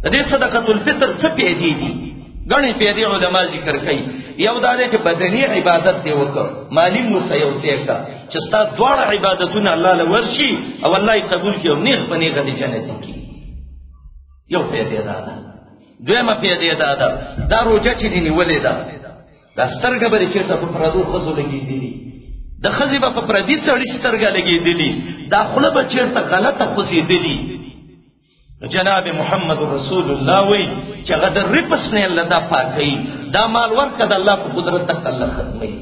د دې صدقه الفطر څه پیدې دي؟ ګڼې پیدې علما ذکر کوي. یو دا دی چې بدني عبادت دی وکړ، مالي موسه یو ځای کړه چې ستا دواړه عبادتونه الله له ورشي او الله یې قبول کړي او نیغ په نیغه دې جنتي کړي. یو پیدې دا ده. دویمه پیدې دا ده، دا روژه چې دې نیولې ده، دا سترګه به دې چېرته په پردو ښځو لګېدلي، د ښځې به په پردي سړي سترګه لګېدلي، دا خوله به چېرته غلطه خوځېدلي. جناب محمد رسول الله وی چې هغه د رپس نه الله دا پاکوي، دا مال ورکړه د الله په قدرت تک الله ختموي.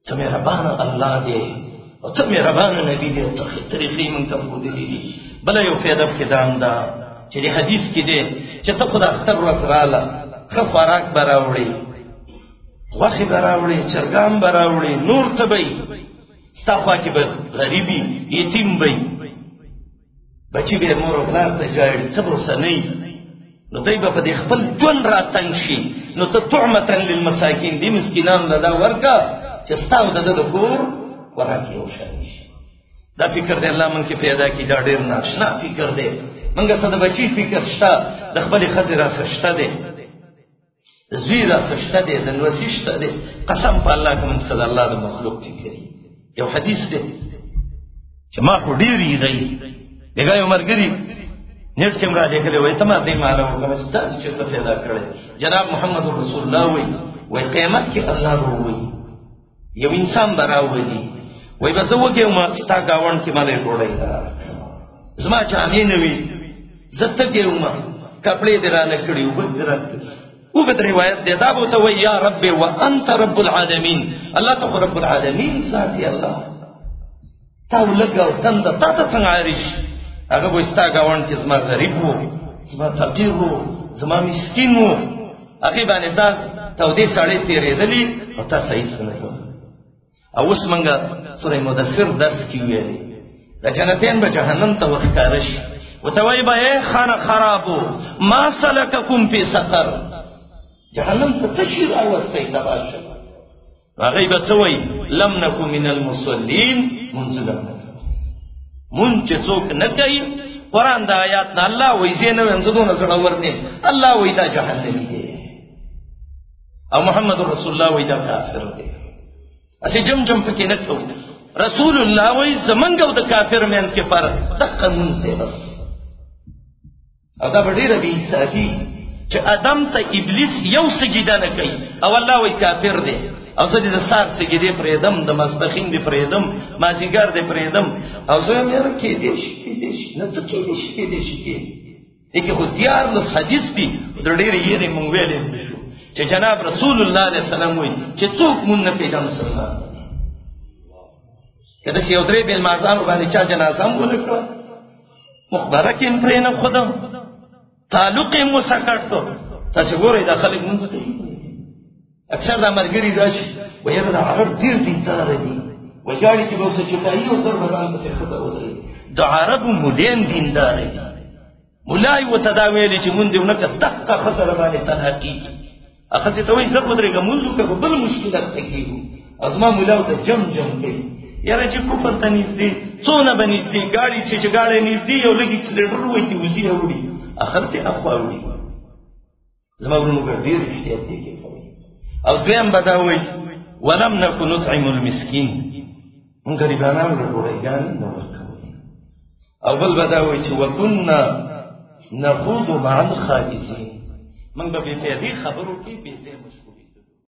څه مهربانه الله دی او څه مهربانه نبي دی او څه ښې طریقې موږ ته ښودلي دي. بله یو فایده پکې دا هم ده چې د حدیث کې دی چې ته خو د اختر ورځ راله، ښه خوراک به راوړې، غوښې به راوړې، چرګان به راوړې، نور څه به وي، ستا خوا کې به غریبي یتیم به وي، بچي به مور او پلار ته ژاړي، څه به ورسره نه وي، نو دوی به په دې خپل ژوند راتنګ شي. نو ته طعمة للمساکین دې مسکینانو له دا ورکړه چې ستا او د ده د کور خوراک یو شان شي. دا فکر دی الله مونږ کې پیدا کړي، دا ډېر ناشنا فکر دی. مونږ سره د بچي فکر شته، د خپلې ښځې راسره شته دی، زوی راسره شته دی، د نوسي شته دی. قسم په الله که مونږ سره د الله د مخلوق فکر. یو حدیث دی چې ما خو ډېر یې بېګا یو ملګري نیټ کې هم رالېږلی، وایي ته ما دې ماله وکړه چې تاسو چېرته پیدا کړی. جناب محمد رسول الله وایي، وایي قیامت کې الله به ووایي یو انسان به راولي، وایي به زه وږی وم، ستا ګاونډ کې ما له ډوډۍ راکړه، زما جامې نه وي، زه تږی وم، کپړې دې رانه کړي، اوبه دې راکړي. اوږد روایت دی. دا به ورته وایي یا رب وانت رب العالمین، الله ته خو رب العالمین ساتي، الله تا ولږه او تنده تا ته څنګه عارض شي؟ هغه به ستا ګاونډ کې زما غریب و، زما فقیر و، زما مسکین و، هغې باندې تا تودې ساړې تېرېدلې او تا صحیح څه نه کول. او اوس موږ سورې مدثر درس کې ویلې د جنتین به جهنم ته ورښکاره شي، ورته وایي به ای خانه خرابو ما سلککم فی سقر، جهنم ته څه شي راوستی تباه شه. هغوی به څه وایي؟ لم نکو من المصلین، مونځ لم نه کوو. مونځ چې څوک نه کوي، قرآن د آیات نه الله وایي زه نه وایم، زه دونه زړور نه یم، الله وایي دا جهنمي دی او محمد رسول الله وایي دا کافر دی. هسې جم جم پکې نه کوو. رسول الله وایي زمونږ او د کافر منځ کې فرق دقه مونځ دی بس. او دا به ډېره بې انصافي چې ادم ته ابلیس یو سجده نه کوي او الله وایي کافر دی، او زه دې د سهار سجدې پرېږدم، د ماسپښین دې پرېږدم، مازدیګر دې پرېږدم، او زه وایم یاره کېدای شي، کېدای شي، نه څه کېدای شي، کېدای شي، کېدای. دې کې خو 13 حدیث دي، د ډېرې یېرې مونږ ویلی هم نه شو چې جناب رسول الله علیه السلام وایي چې څوک مونږ نه کوي دا مسلمان دی. که داسې یو درې بېل مازانو باندې چا جنازه هم ونه کړه، مقبره کې هم پرې نه ښوده، تعلق یې مو سکټ کړ. تاسې ګورئ دا خلک مونځ کوي، اکثر دا ملګري راشي وایي یاره دا عرب ډېر دینداره دي، وایي ګاډي کې به ورسره چټایي او زر به ځان پسې ښځه ودروي. د عربو مولین دینداره دي، ملا یې ورته دا ویلي چې مونږ دې ونه کړه، دقه ښځه راباندې تنها کېږي. ښځې ته وایي زر ودرېږه مونځ وکړه، په بل مشکل اخته کېږو. او زما ملا ورته جم جم کوي، یاره چې کفر ته نږدې څونه به نږدې ګاډي چې ګاډی نږدې یو لږ اکسلېټر وایي چې وځي اوړي، اخر ته اخوا وړي. زما ورونو به ډېر احتیاط دې کې کوي. او دویم به دا وایي ولم نکو نطعم المسکین، موږ غریبانانو له ډوډۍ ګانې نه ورکولې. او بل به دا وایي چې وکنا نخوض مع الخائضین، موږ به بې فایدې خبرو کې بې ځایه مشغول.